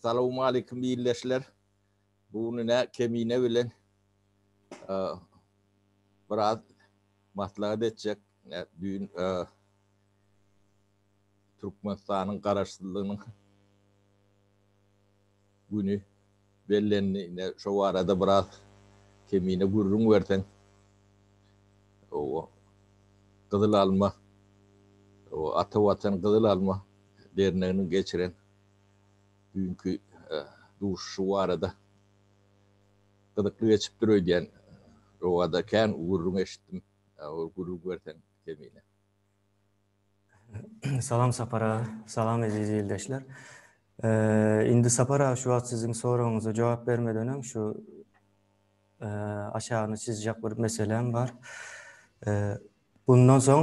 Salowmalikim ildeşler. Bu gün ine Kemine bilen biraz maslahat etjek. Düýn Türkmenistanyň Garaşsyzlygynyň güni bellendi. Ine şo barada biraz Kemine gürrüň berseň. Gyzyl alma, Ata Watan Gyzyl alma derneginiň geçiren düýnki duşuşygy barada gyzykly geçipdir öýdýän. Rowada kän gürrüň eşitdim. Gürrüň berseň Kemine. Salam Sapar aga, salam eziz ildeşler. Indi Sapar aga şu wagt siziň soragyňyza jogap bermeden öň şu aşagyny çyzjak bir meselem bar. Bundan soň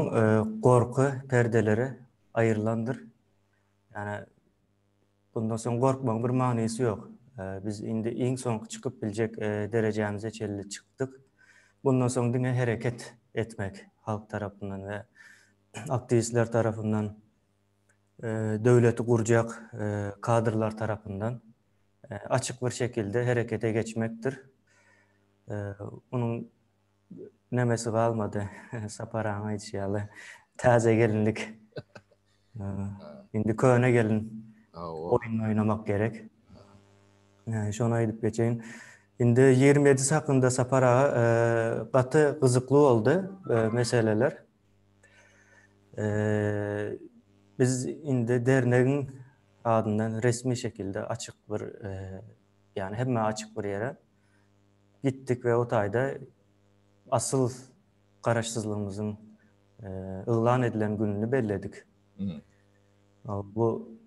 gorky perdeleri aýrylandyr. Ýani bundan soň gorkmagyň bir manysy ýok. Biz indi iň soňky çykyp biljek derejämize çenli çykdyk. Bundan soň diňe hereket etmek halk tarapyndan we aktiwistler tarapyndan, döwleti gurjak kadrlar tarapyndan açyk bir şekilde herekete geçmekdir. Onuň nemesi galmady. Sapar agaň aýdyşy ýaly, täze gelinlik. Indi köne gelin oýnuny oýnamak gerek. Şony aýdyp geçeýin. Indi 27-si hakynda Sapar aga gaty gyzykly boldy meseleler. Biz indi dernegiň adyndan resmi şekilde açyk bir ýagny hemmä açyk bir ýere gitdik we o taýda asyl garaşsyzlygymyzyň yglan edilen gününi belledik. Bu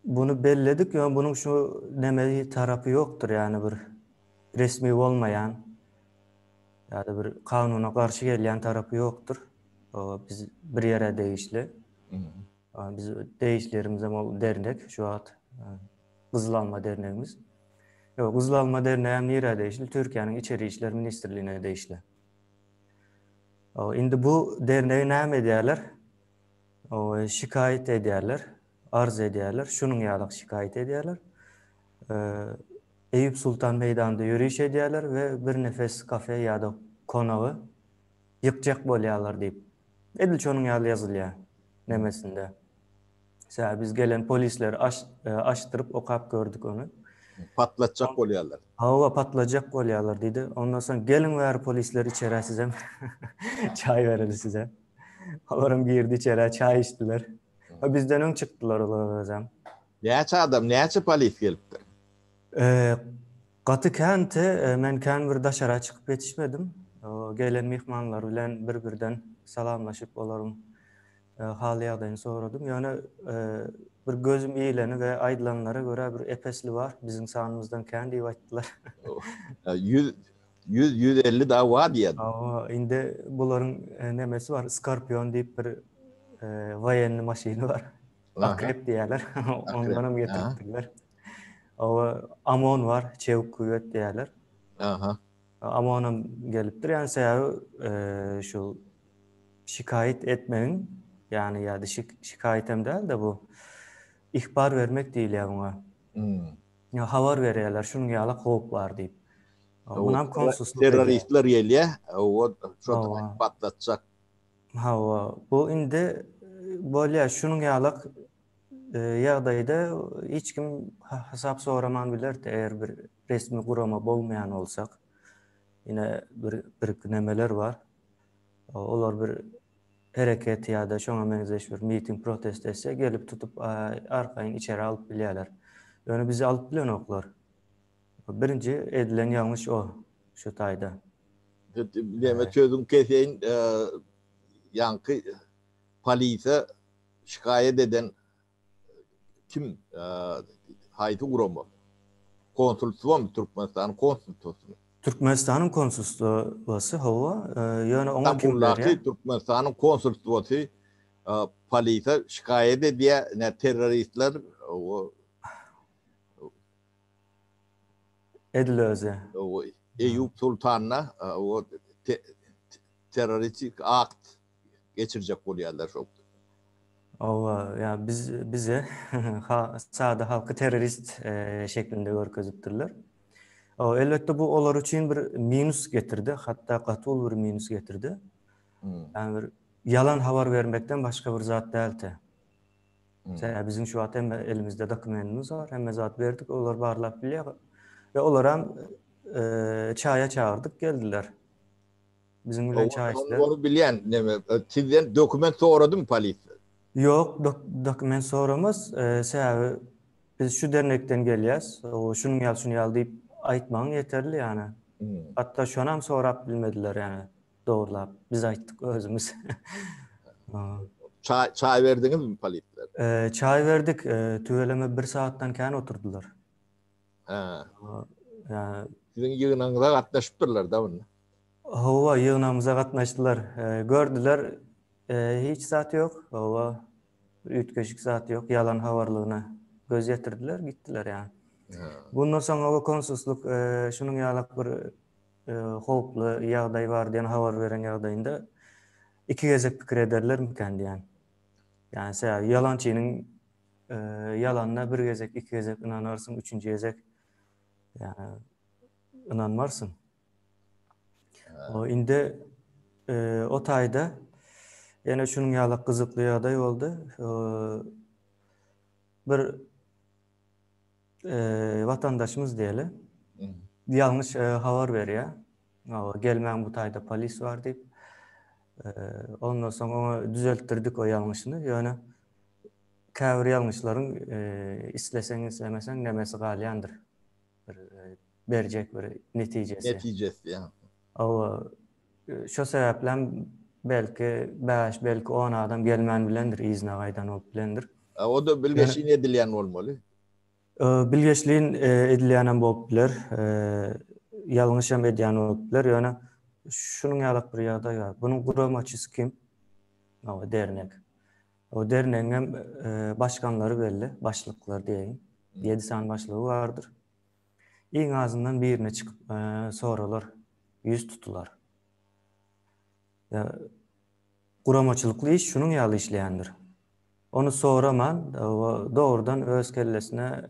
bunu belledik, ýöne bunuň şu neme tarapy ýokdur, ýagny bir resmi bolmaýan ýa-da bir kanuna garşy gelýän tarapy ýokdur. Biz bir ýere degişli. Biz degişli ýerimizem ol dernek şu wagt Gyzyl alma dernegimiz. Ýok, Gyzyl alma dernegi hem nirä degişli? Türkiýäniň Içeri işler ministrligine degişli. Indi bu dernegi näme edýärler? Şikaýat edýärler, arz edýärler, şunuň ýaly şikaýat edýärler. Eýüp Sultan meýdanynda ýöriş edýärler we bir nefes kafe ýa-da konagy ýykjak bolýarlar diýip. Edil şonuň ýaly ýazylýar nemesinde. Sebäbi biz gelen polisleri aç, açdyryp okap gördük ony. Patlatjak bolýarlar. Hawa, patlatjak bolýarlar diýdi. Ondan soň geliň bäri polisler içerä sizem. Çaý bereli size. Olaram girdi içerä, çaý içdiler. Bizden öň çykdylar olar özem. Näçe adam, näçe polis gelipdir? Gaty känti, men kän bir daşara çykyp ýetişmedim. Gelen myhmanlar bilen bir-birden salamlaşyp, olaryň hal-ýagdaýyny soradym. Ýöne bir gözüm ileni we aýdylanlara görä bir ep-esli bar, biziň sanymyzdan kän diýip aýtdylar. Ýüz, ýüz, 150 dagy bar diýýär. Hawa, indi bularyň nemesi bar, Skorpion diýip bir woýennyý maşyny bar. Akrep diýýärler. Ondanam getiripdirler. Owa, OMON bar, çewik küwet diýýärler. Aha. OMON-am gelipdir. Ýani sebäbi şu şikaýat etmegiň, ýagny ýa-da şikaýat hem däl-de bu ihbar bermek diýilýär muňa. Hmm. Ýa habar berýärler, şunuň ýaly howp bar diýip. Munam konsullyk Terroristler gelýär, o şo patlatjak. Hawa, bu indi bolýar, şunuň ýaly ýagdaýda hiç kim hasap soraman bilerdi, eger bir resmi gurama bolmaýan bolsak. Ine bir bir nemeler bar. Olar bir hereket ýa-da şoňa meňzeş bir miting, protest etse, gelip tutup arkaýyn içeri alyp bilýärler. Ýöne bizi alyp bilenoklar. Birinji edilen ýalňyş o şu taýda. Näme sözüňi keseýin, ýaňky polise şikaýat eden kim, haýsy gurama? Konsulstwomy, Türkmenistanyň konsulstwosymy? Türkmenistanyň konsulstwosy, hawa, ýöne oňa kim berýär? Stambuldaky Türkmenistanyň konsulstwosy polise şikaýat edýär, ine terroristler Edil özi. Eýýup Sultanda o terroristik akt geçirjek bolýarlar şo. Hawa, ýa biz bize sada halky terrorist şeklinde görkezipdirler. Elbetde bu olar üçin bir minus getirdi, hatda gaty uly bir minus getirdi. Ýani bir ýalan habar bermekden başga bir zat däldi. Sebäbi biziň şu wagt hemme elimizde dokumentimiz bar, hemme zat berdik, olar barlap bilýär. We olaram çaýa çagyrdyk geldiler. Biziň bilen çaý içdiler. Ony bilýän, neme, sizden dokument soradymy polisiýa? Ýok, dokument soramaz. Sebäbi biz şu dernekden gelýäs, şunuň ýaly, şunuň ýaly diýip aýtmagyň ýeterli ýany. Hatda şonam sorap bilmediler ýany dogrulap. Biz aýtdyk özümiz. Çaý, çaý berdiňizmi polislere? Çaý berdik, tüweleme bir sagatdan kän oturdylar. Hä. Ýa siziň ýygnagyňyza gatnaşypdyrlar-da onda. Hawa, ýygnagymyza gatnaşdylar. Gördüler, hiç zat ýok. Hawa, üýtgeşik zat ýok, ýalan habarlygyna göz ýetirdiler, gitdiler ýa. Bundan soň hawa konsullyk şunuň ýalak bir howply ýagdaý bar diýen habar beren ýagdaýynda iki gezek pikir ederlermikän diýen. Ýani sebäbi ýalançynyň Ýalanyna bir gezek, iki gezek ynanarsyň, üçünji gezek ýa ynanmarsyň. O indi o taýda ýene şunuň ýaly gyzykly ýagdaý boldy. Bir watandaşymyz diýeli. Ýalňyş habar berýär. Gelmäň bu taýda polis bar diýip. Ondan soň oňa düzeltdirdik o ýalňyşyny. Ýöne käbir ýalňyşlaryň isleseň islemeseň nemesi galýandyr. Bir berjek bir netijesi. Netijesi, ýa. Hawa, şo sebäplem belki bäş, belki on adam gelmän bilendir, yzyna gaýdan bolup bilendir. O-da bilgeşlin edilýän bolmaly. Bilgeşlin edilýänem bolup biler, ýalňyşam edýän bolup biler, ýöne şunuň ýalak bir ýagdaý bar. Bunuň guramaçysy kim? Hawa, dernek. O dernegiňem başkanlary belli, başlyklar diýeýin. Ýedi sany başlygy bardyr. Iň azyndan birine çykyp soralar, ýüz tutular. Guramaçylykly iş şunuň ýaly işleýändir. Ony soraman, dogrudan öz kellesine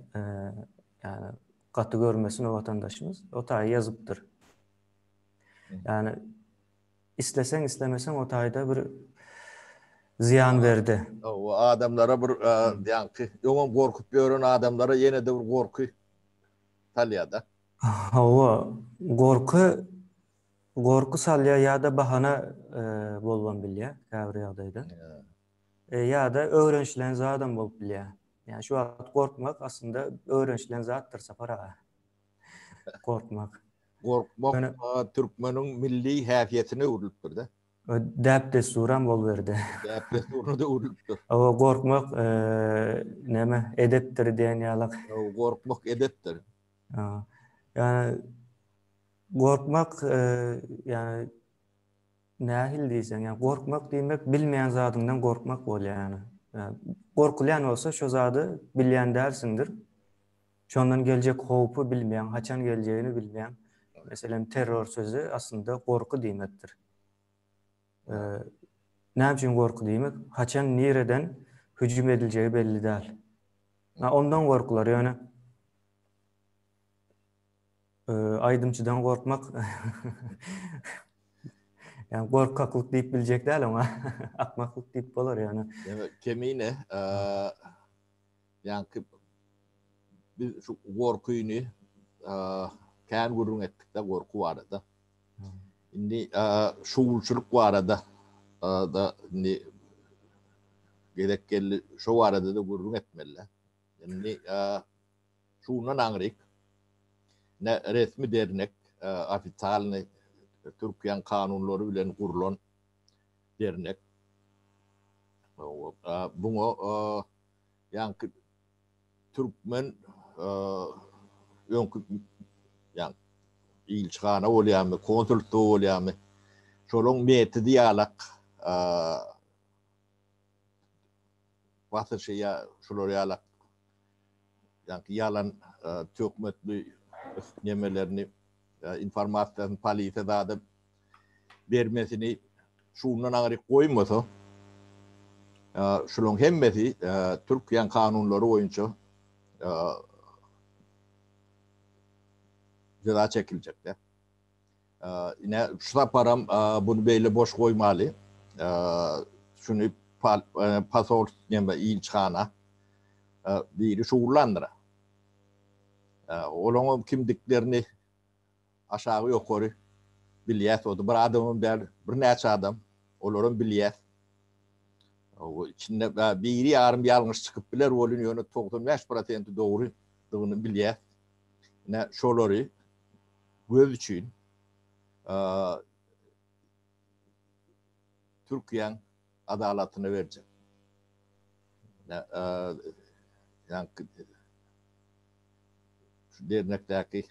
ýagny gaty görmesin o watandaşymyz, o taýy ýazypdyr. Ýagny isleseň, islemeseň o taýda bir zyýan berdi. O adamlara bir ýaňky öňem gorkup ýören adamlara ýene-de bir gorky salýar-da. Hawa, gorky gorky salýar ýa-da bahana bolubam bilýär käbir ýagdaýda. Ýa-da öwrenişilen zadam bolup bilýär. Ýani şu wagt gorkmak aslynda öwrenişilen zatdyr Sapar aga. Gorkmak. Gorkmak türkmeniň milli häsiýetine öwrülipdir-de. Däp-dessuram boluberdi. Däp-dessura-da öwrülipdir. Hawa, gorkmak näme, edepdir diýen ýalak. Hawa, gorkmak edepdir. Ýani gorkmak ýani Nähili diýseň, ýa gorkmak diýmek bilmeýän zadyňdan gorkmak bolýar ýagny. Gorkulýan bolsa şo zady bilýän dälsiňdir. Şondan geljek howpy bilmeýäň, haçan geljegini bilmeýäň. Meselem, terror sözi aslynda gorky diýmekdir. Näme üçin gorky diýmek? Haçan nireden hüjüm ediljegi belli däl. Ondan gorkular ýöne Aýdymçydan gorkmak ýa gorkaklyk diýip biljek däl oňa. Akmaklyk diýip bolar ýöne. Ýa kemine ýaňky biz şu gorkyny kän gürrüň etdik-de gorky barada. Indi şugulçylyk barada da indi gezek geldi şo barada-da gürrüň etmeli. Indi Şundan aňryk, ne resmi dernek, ofitsialnyý Türkiýäň kanunlary bilen gurlan dernek. Buňa ýaňky türkmen öňki ýaňky ilçihana bolýarmy, konsulstwo bolýarmy, şolaň metody ýalak basyşy ýa şular ýalak ýaňky ýalan töhmetli nemelerini informasiýasyny polisiýa zada bermesini şundan aňryk goýmasa. Şularyň hemmesi Türkiýäň kanunlary boýunça jeza çekiljekde. Ine şu saparam bunu beýle boş goýmaly. Şuny pasol neme ilçihana biri şugullandyr. Olaňam kimdiklerini aşagy ýokary bilýäs. O-da bir adamam däl, birnäçe adam. Olaram bilýäs. O içinde biri ýarym ýalňyş çykyp biler welin ýöne 95 prosenti dogrydygyny bilýäs. Ine şolary göz üçin Türkiýäň adalatyna berjek. Ýaňky şu dernekdäki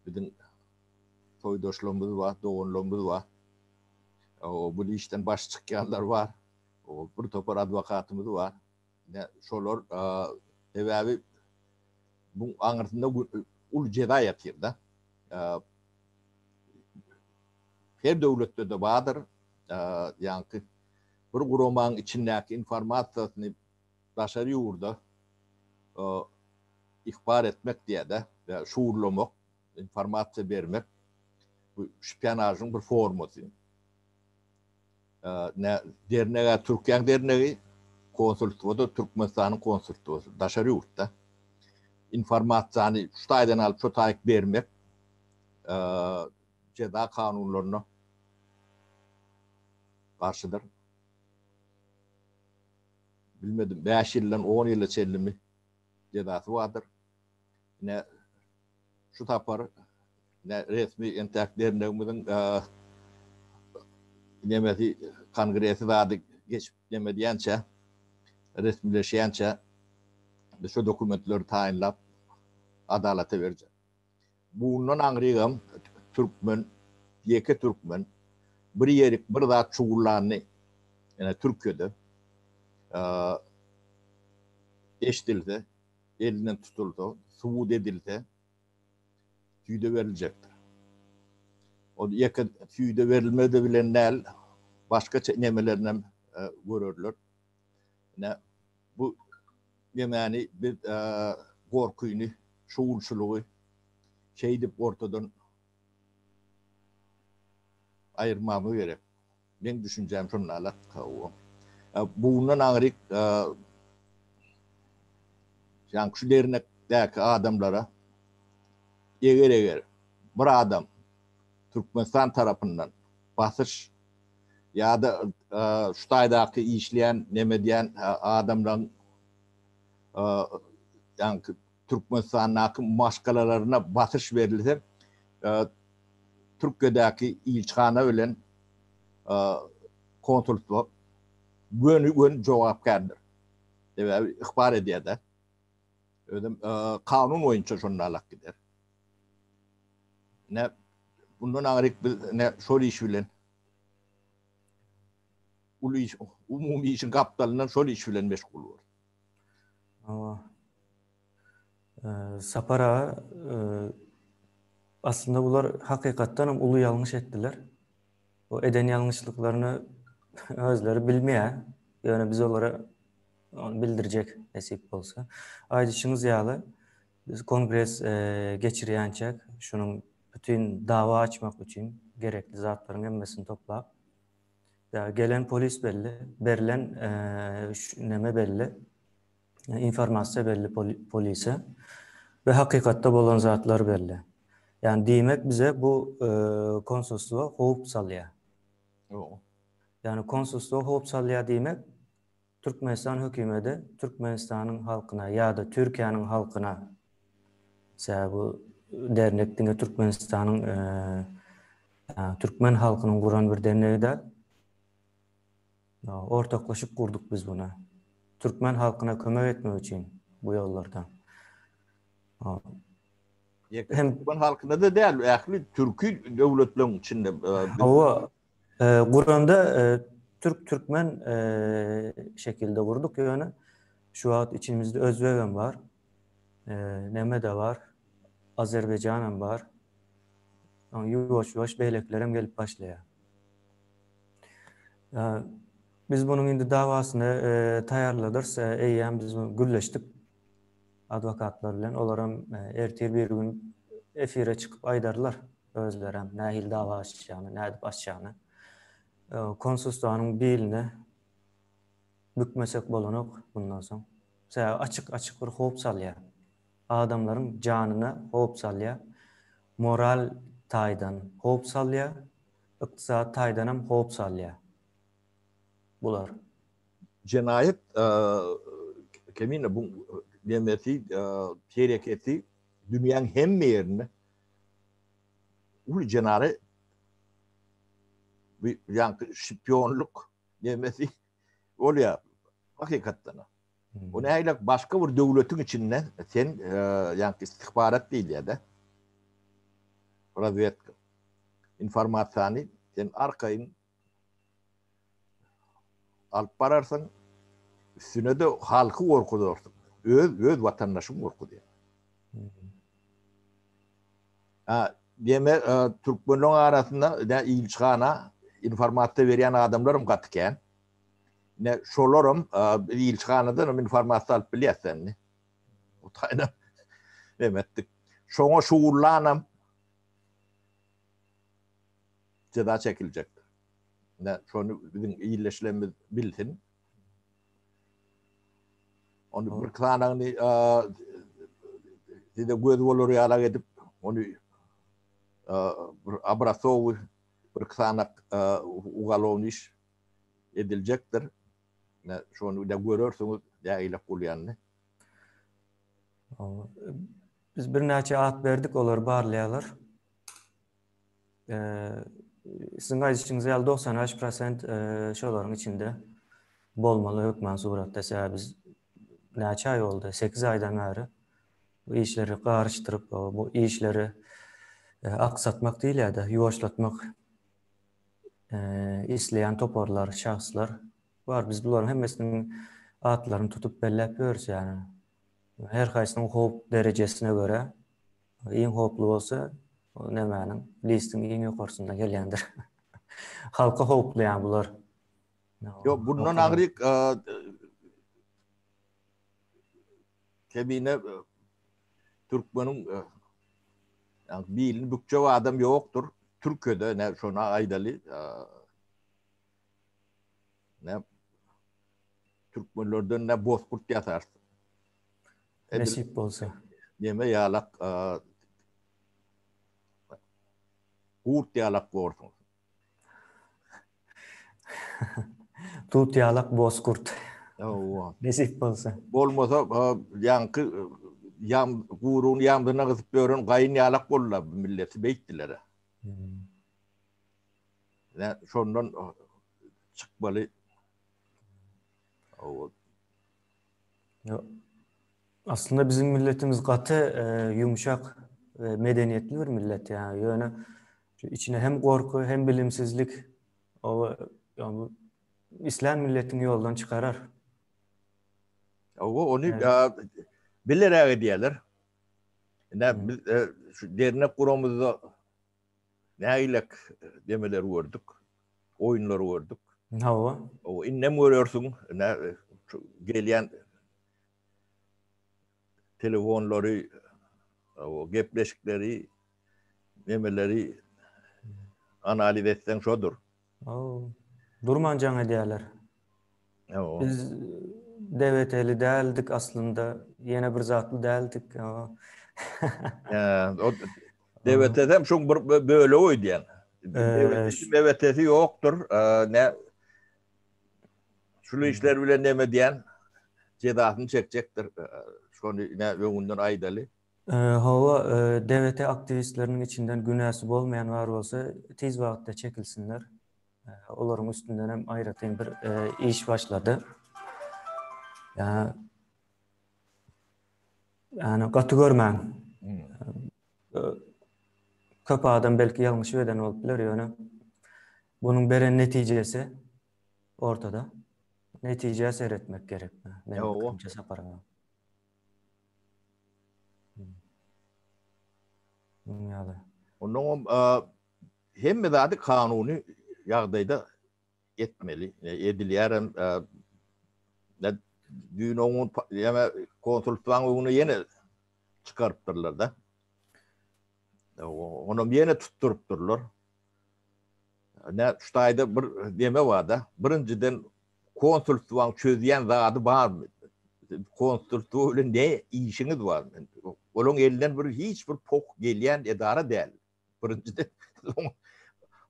biziň soýdaşlarymyz bar, doganlarymyz bar. O bu işden baş çykýanlar bar. O bir topar adwokatymyz bar. Ine şolar sebäbi bu aňyrsynda uly jeza ýatyr-da. Her döwletde-de bardyr. Ýaňky bir guramaň içindäki informasiýasyny daşary ýurda ihbar etmek diýýär-de, şuurlamak, informasiýa bermek bu şpionažyň bir formasy. Ne derneg-ä Türkiýäň dernegi, konsulstwo-da Türkmenistanyň konsulstwosy, daşary ýurtda. Informasiýany şu taýdan alyp şu taýyk bermek jeza kanunlaryna garşydyr. Bilmedim, bäş ýyldan on ýyla çenlimi jezasy bardyr. Ine, şu sapar ine resmi entäk dernegimiziň nemesi kongresi zady geçip neme diýençä resmileşýänçä biz şu dokumentleri taýynlap adalata berjek. Bundan aňrygam türkmen, ýeke türkmen bir ýerik bir zat şugullandy ine Türkiýede eşdilse elinden tutulsa, subut edilse, süýde beriljekdir. Ol ýeke süýde berilmedi bilen däl, başga nemelerinem görerler. Ine, bu nemäni biz gorkyny, şugulçylygy şeýdip ortadan aýyrmamyz gerek. Meň düşünjäm şonda-la. Hawa. Bundan aňryk ýaňky şu dernekdäki adamlara eger-eger bir adam Türkmenistan tarapyndan basyş ýa-da şu taýdaky işleýän neme diýen adamlaryň ýaňky Türkmenistandaky maşgalalaryna basyş berilse Türkiýedäki ilçihana bilen konsulstwo göni-göni jogapkärdir. Sebäbi ihbar edýär-de. Özem kanun boýunça şonda alak gider. Ine, bundan aňryk biz ine şol iş bilen uly iş, umumy işiň gapdalyndan şol iş bilen meşgul bolarys. Hawa. Sapar aga, aslynda bular hakykatdan hem uly ýalňyş etdiler. Bu eden ýalňyşlyklaryny özleri bilmeýär. Ýöne biz olara ony bildirjek nesip bolsa. Aýdyşyňyz ýaly, biz kongres geçirýänçäk şunuň bütin dawa açmak üçin gerekli zatlaryň hemmesini toplap, gelen polis belli, berlen neme belli. Informasiýa belli polise we hakykatda bolan zatlar belli. Ýani diýmek bize bu konsulstwo howp salýar. Ýani konsulstwo howp salýar diýmek Türkmenistan hökümedi Türkmenistanyň halkyna ýa-da Türkiýäniň halkyna sebäbi bu dernek diňe Türkmenistanyň türkmen halkynyň guran bir dernegi däl. Ortaklaşyp gurduk biz buny. Türkmen halkyna kömek etmek üçin bu ýollarda. Ýeke türkmen halkyna-da däl, ähli türki döwletleriň içinde. Hawa, guranda türk-türkmen şekilde gurduk, ýöne şu wagt içimizde özbegem bar, neme-de bar, azerbaýjanam bar. Ýuwaş-ýuwaş beýlekilerem gelip başlaýar. Biz munuň indi dawasyny taýýarladyrys. Eýýäm biz gürleşdik adwokatlar bilen. Olaram ertir bir gün efire çykyp aýdarlar özlerem nähili dawa açjagyny, nädip açjagyny. Konsulstwanyň biline bükmesek bolanok bundan soň. Sebäbi açyk-açyk bir howp salýar. Adamlaryň janyna howp salýar. Moral taýdan howp salýar, ykdysady taýdanam howp salýar. Bular. Jenaýat Kemine bu nemesi hereketi dünýäň hemme ýerinde uly jenaýat bu ýaňky şpionlyk nemesi bolýar hakykatdan. O nähili başga bir döwletiň içinde sen ýaňky istihbarat diýilýär-de. Razwedka. Informasiýany sen arkaýyn alyp bararsyň, üstüne-de halky gorkuzarsyň. Öz öz watandaşyňy gorkuzýar. Ha, diýme, türkmenleň arasynda ine ilçihana informasiýa berýän adamlaram gaty kän. Ine şolaram biz ilçihanadan hem informasiýa alyp bilýäs indi. O taýdan neme etdik. Şoňa şugullanam jeza çekiljekdir. Ine şony biziň ildeşlerimiz bilsin. Ony bir sanagyny size göz bolar ýalak edip, ony bir obrasowy bir sanak ugalowny iş ediljekdir. Ine şony da görersiňiz nägile bolýanyny. Biz birnäçe at berdik, olar barlaýarlar. Siziň aýdyşyňyz ýaly 95 prosent şolaryň içinde bolmaly hökman suratda. Sebäbi biz näçe aý boldy? 8 aýdan bäri bu işleri garyşdyryp, bu işleri aksatmak diýilýär-de, ýuwaşlatmak isleýän toparlar, şahslar bar. Biz bularyň hemmesiniň atlaryny tutup belläp ýörüs ýagny. Her haýsynyň howp derejesine görä iň howply bolsa o nämäniň listiň iň ýokarsynda gelýändir. Halka howply ýagny bular. Ýok, bundan agryk kemine türkmeniň ýagny bilini bükjek adam ýokdur. Türkiýede ne şony aýdaly. Ne türkmenlerden ne bozkurt ýasarys. Nesip bolsa. Neme ýalak gurt ýalak borsuň. Tut ýalak bozkurt. Hawa. Nesip bolsa. Bolmasa ýaňky ýam guruny ýamzyna gysyp ýören gaýyn ýalak boldular bu milleti beýtdiler. Ine şondan çykmaly. Hawa. Aslynda biziň milletimiz gaty ýumşak we medeniýetli bir millet ýa ýöne şu içine hem gorky hem bilimsizlik o ýa islän milletiň ýoldan çykarar. Hawa ony bilerek edýärler. Ine biz şu dernek guramyzda Nägilek demeleri gördük. Oýunlary gördük. Hawa. O indem görersiň, nä gelýän telefonlary, o gepleşikleri, nemeleri analiz etseň şodur. Hawa. Durman jaň edýärler. Biz DWT-li däldik aslynda, ýene bir zatly däldik. O DWT-si hem şoň bir bölegi öýdýän. DWT-si ýokdur. Ne şul işler bilen neme diýen jezasyny çekjekdir. Şony ne öňünden aýdaly. Hawa, DWT aktiwistleriniň içinden günäsi bolmaýan bar bolsa, tiz wagtda çekilsinler. Olaryň üstünden hem aýratyn bir iş başlady. Ýani gaty görmäň. Köp adam belki ýalňyşyp eden bolup biler, ýöne bunuň beren netijesi ortada. Netijä seretmek gerek. Meniň pikirimçe Sapar aga. Munuň ýaly. Onnoňam hemme zady kanuny ýagdaýda. etmeli. Edilýärem. Düýn oňun ýa konsulstwaň öňüne ýene çykarypdyrlar-da. Onam ýene tutdurypdyrlar. Ine, şu taýda bir neme bar-da. Birinjiden konsulstwaň çözýän zady barmy? Konsulstwa bilen ne işiňiz bar? Olaň elinden bir hiç bir poh gelýän edara däl. Birinjiden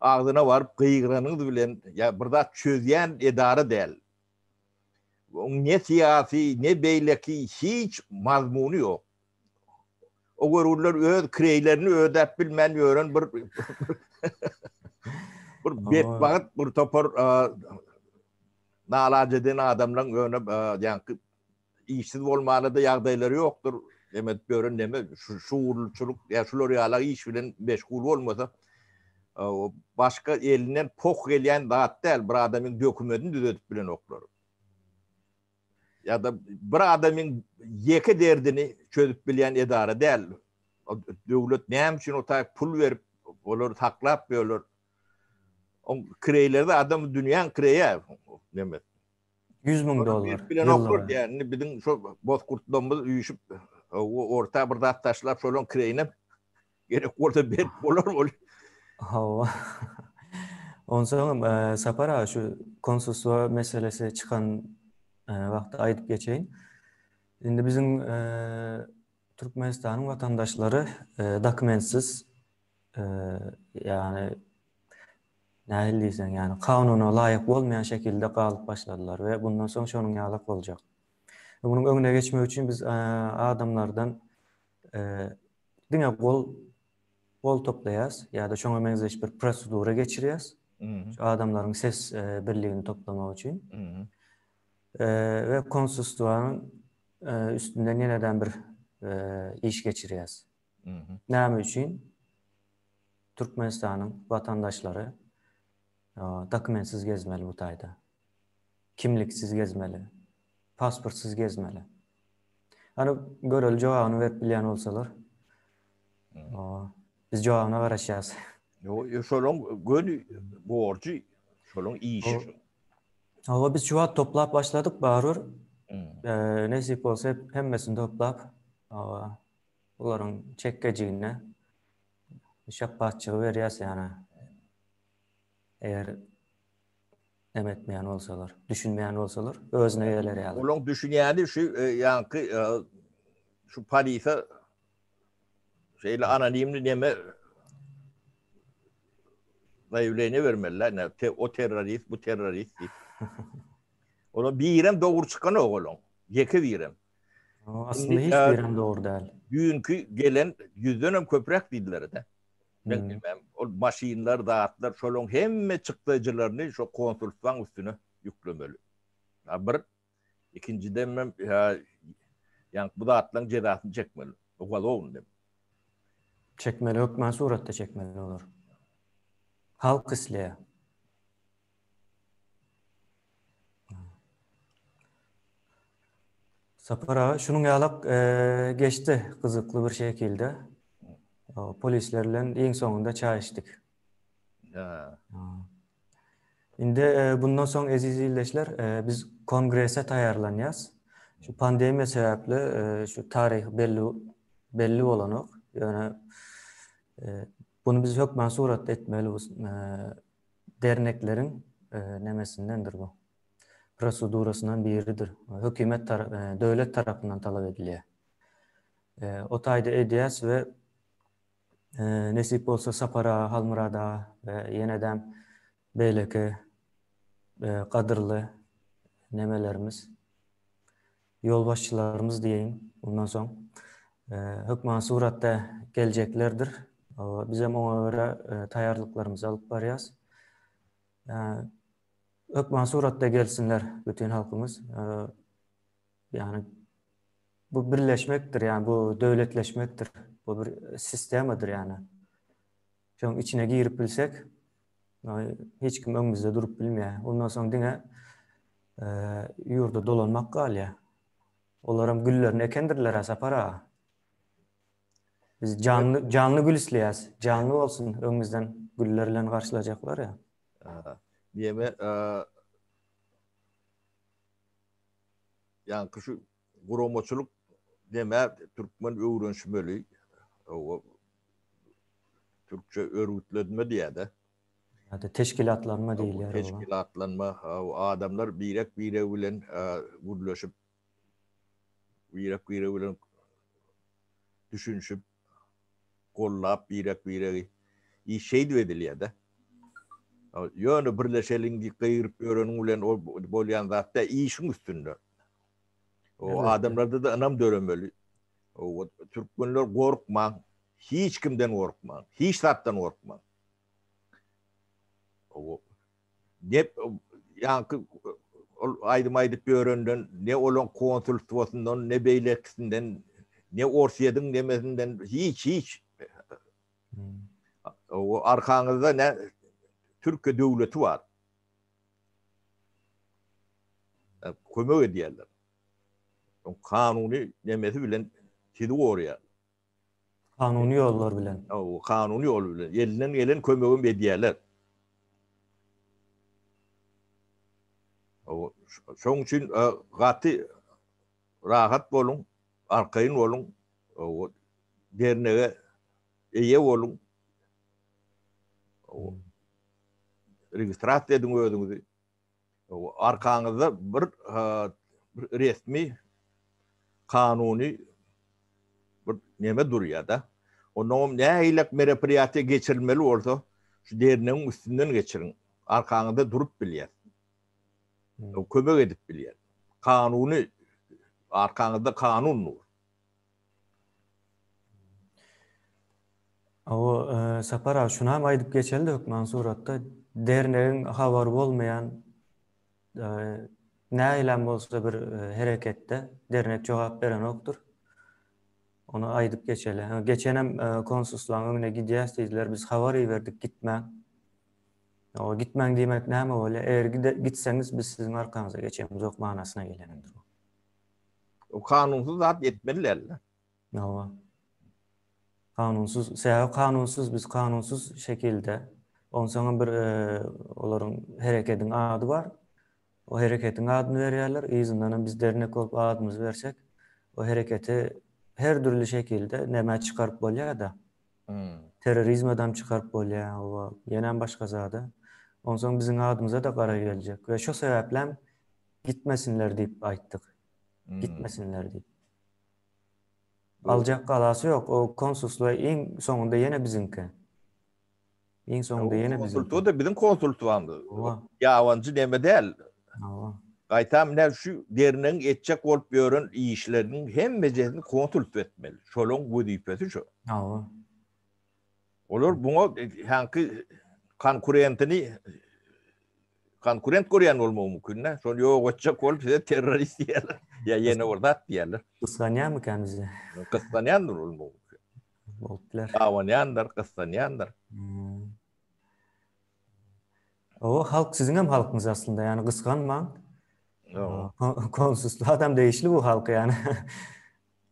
agzyna baryp gygyranyňyz bilen ýa bir zat çözýän edara däl. Oň ne syýasy, ne beýleki hiç mazmuny ýok. O görgüliler öz kireýlerini ödäp bilmän ýören bir bir betbagt bir topar nalaç eden adamlaryň ýöne ýaňky işsiz bolmana-da ýagdaýlary ýokdur. Neme edip ýören neme şugurlyçylyk ýa şular ýaly iş bilen meşgul bolmasa başga elinden poh gelýän zat däl bir adamyň dökümedini düzedip bilenoklar. Ýa-da bir adamyň ýeke derdini çözüp bilýän edara däl. Döwlet näme üçin o taýy pul berip olary saklap ýörler? Oň kireýleri de adam dünýäň kireýi neme. 100 müň dollar. Bilenoklar diýýär. Indi biziň şo bozkurtlarymyz üýşüp orta bir zat taşlap şolaň kireýine gerek bolsa berip bolar ol. Hawa. Onsoňam e, Sapar aga şu konsulstwa meselesi çykan e, wagtda aýdyp geçeýin. Indi biziň e, Türkmenistanyň watandaşlary dokumentsiz ýagny nähili diýseň, ýagny kanuna laýyk bolmaýan şekilde galyp başladylar we bundan soň şonuň ýalak boljak. Munuň öňüne geçmek üçin biz adamlardan diňe gol gol toplaýas ýa-da şoňa meňzeş bir prosedura geçirýäs. Şu adamlaryň ses birligini toplamak üçin. We konsulstwanyň üstünden ýeneden bir iş geçirýäs. Näme üçin Türkmenistanyň watandaşlary dokumentsiz gezmeli bu taýda? Kimliksiz gezmeli, pasportsyz gezmeli. Hany göreli jogabyny berip bilýän bolsalar. Biz jogabyna garaşýas. Ýok, şolaň göni borjy, şolaň işi şu. Hawa biz şu wagt toplap başladyk barybir. Nesip bolsa hemmesini toplap, hawa bularyň çekgejigine şapbatjygy berýäs ýana. Eger neme etmeýän bolsalar, düşünmeýän bolsalar, özüne geler ýaly. Olaň düşünýäni şu ýaňky şu polise şeýle anonimli neme zaýawleniýe bermeliler, ne te, o terrorist, bu terrorist diýip. Ola birem dogry çykanok olaň. Ýeke birem. Aslynda hiç birem dogry däl. Düýnki gelen ýüzdenem köpräk diýdiler-de. Men bilmem, ol maşynlar, zatlar, şolaň hemme çykdajylaryny şo konsulstwaň üstüne ýüklemeli. A bir, ikinjidenem ýaňky bu zatlaryň jezasyny çekmeli. Ugalowny. Çekmeli, hökman suratda çekmeli olar. Halk isleýär. Sapar aga, şunuň ýalak geçdi gyzykly bir şekilde. Polisler bilen iň soňunda çaý içdik. Indi bundan soň eziz ildeşler, biz kongrese taýýarlanýas. Şu pandemiýa sebäpli şu taryh belli belli bolanok. Ýöne bunu biz hökman suratda etmeli bu dernekleriň nemesindendir bu. Prosedurasyndan biridir. Hökümet döwlet tarapyndan talap edilýär. O taýda edýäs we nesip bolsa Sapar aga, Halmyrat aga we ýenedem beýleki gadyrly nemelerimiz ýolbaşçylarymyz diýeýin, mundan soň hökman suratda geljeklerdir. Bizem oňa görä taýýarlyklarymyzy alyp barýas. Hökman suratda gelsinler bütin halkymyz. Ýagny bu birleşmekdir, ýagny bu döwletleşmekdir. Bu bir sistemadyr ýagny. Şonuň içine girip bilsek, hiç kim öňümizde durup bilmeýär. Ondan soň diňe ýurda dolanmak galýar. Olaram güllerini ekendirler-ä Sapar aga. Biz janly, janly gül isleýäs. Janly bolsun, öňümizden güller bilen garşylajaklar ýa. Diýeme, ýaňky şu guramaçylyk demä türkmen öwrenişmeli. O türkçe örgütlenme diýýär-de. Ýa-da teşkilatlanma diýilýär. Teşkilatlanma, adamlar birek-biregi bilen gürleşip, birek-biregi bilen düşünişip, gollap birek-biregi iş şeýdip edilýär-de. Ýöne birleşeliň diýip gygyryp ýöreniň bilen ol bolýan zat däl, işiň üstünde. O adamlarda-da ynam döremeli. O türkmenler gorkmaň, hiç kimden gorkmaň, hiç zatdan gorkmaň. O ne ýaňky ol aýdym aýdyp ýörenden, ne olaň konsulstwosyndan, ne beýlekisinden, ne Orsýetiň nemesinden hiç hiç. O arkaňyzda ne Türkiýe döwleti bar. Kömek edýärler. Kanuny nemesi bilen sizi goraýar. Kanuny ýollar bilen. Hawa, kanuny ýol bilen. Elinden gelen kömegem edýärler. Hawa, şoň üçin gaty rahat boluň, arkaýyn boluň, hawa, dernege eýe boluň. Hawa. Registrasiýa ediň özüňizi. Arkaňyzda bir resmi kanuny bir neme durýar-da. Onnoňam nähilek meropriýatiýa geçirilmeli bolsa, şu dernegiň üstünden geçiriň. Arkaňyzda durup bilýär. Kömek edip bilýär. Kanuny arkaňyzda kanun dur. Hawa, Sapar aga, şunam aýdyp geçeli-de hökman suratda, dernegiň habary bolmaýan nähilem bolsa bir hereketde dernek jogap berenokdyr. Ony aýdyp geçeli. Geçenem konsulstwaň öňüne gidýäs diýdiler, biz habar iberdik gitmäň. Hawa, gitmäň diýmek näme bolýar? Eger gitseňiz biz siziň arkaňyza geçemizok manysyna gelýändir. O kanunsyz zat etmeli däl. Hawa. Kanunsyz, sebäbi kanunsyz biz kanunsyz şekilde. Onsoňam bir olaryň herekediň ady bar. O hereketiň adyny berýärler, yzyndanam biz dernek bolup adymyzy bersek, o hereketi her dürli şekilde nämä çykaryp bolýar-da. Terrorizmedem çykaryp bolýar, hawa, ýenem başga zada. Onsoň biziň adymyza-da gara geljek we şo sebäplem gitmesinler diýip aýtdyk. Gitmesinler diýip. Aljak galasy ýok. O konsulstwo iň soňunda ýene biziňki. Iň soňunda ýene biziňki. Konsulstwo da biziň konsulstwamyz. Ýabanjy neme däl. Hawa. Gaýtam ine şu dernegiň etjek bolup ýören işleriniň hemmejesini konsulstwo etmeli. Şolaň wezipesi şo. Hawa. Olar buňa haňky konkurentini konkurent görýän bolmagy mümkin-dä. Şony ýok etjek bolup size terrorist diýýärler. Ýa ýene bir zat diýýärler. Gysganýarmykan bizi? Gysganýandyr bolmagy mümkin. Bolup biler. Gabanýandyr, gyssanýandyr. O halk siziň hem halkyňyz aslynda, ýani gysganmaň. Konsulstwa adam degişli bu halk ýani.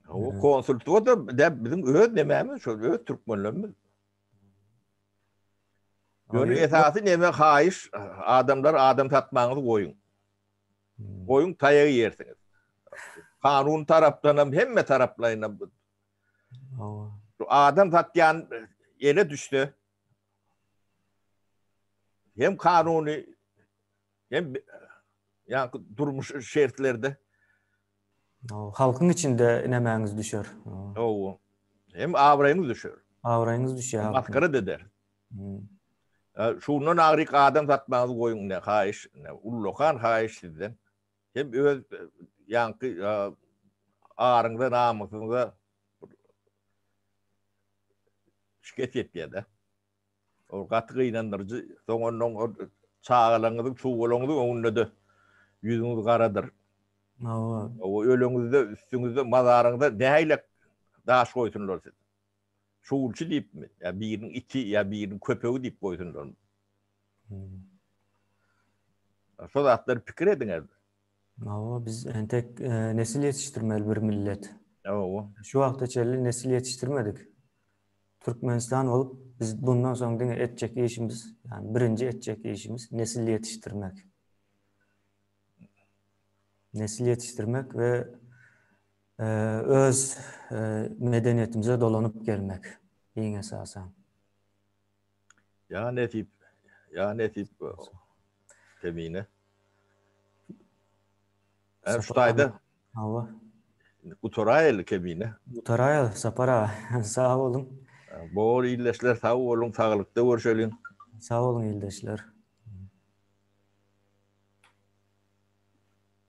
O konsulstwa da biziň öz nemämiz, şol öz türkmenlerimiz. Ýöne esasy neme haýyş, adamlar adam satmaňyzy goýuň. Goýuň taýak iýersiňiz. Kanun tarapdan hem hemme taraplaýyn hem. Adam satýan ele düşse hem kanuny hem ýa durmuş şertlerde Halkyň içinde nemäňiz düşer. Hawa. Hem abraýyňyz düşer. Abraýyňyz düşýär. Masgara eder. Şundan agryk adam satmaňyzy goýuň ne haýyş, ne ullakan haýyş sizden. Hem öz ýaňky aryňyza, namysyňyza şikes ýetýär-de. Ol gaty gynandyryjy. Soň onnoň ol çagalaryňyzyň, çuwalaryňyzyň öňünde-de ýüzüňiz garadyr. Hawa. Hawa, öleňizde üstüňizde, mazaryňyza nähili daş goýsunlar sizi? Şugulçy diýipmi? Ýa biriniň iti, ýa biriniň köpegi diýip goýsunlarmy? Şo zatlary pikir ediň indi. Hawa, biz entek nesil ýetişdirmeli bir millet. Hawa. Şu wagta çenli nesil ýetişdirmedik. Türkmenistan bolup biz bundan soň diňe etjek işimiz, ýagny birinji etjek işimiz nesil ýetişdirmek. Nesil ýetişdirmek we öz medeniýetimize dolanyp gelmek iň esasan. Ýa nesip, ýa nesip Kemine. Hem şu taýda. Hawa. Gutaraýaly Kemine. Gutaraýaly Sapar aga. Sag boluň. Bor ildeşler sag boluň, saglykda görşeliň. Sag boluň ildeşler.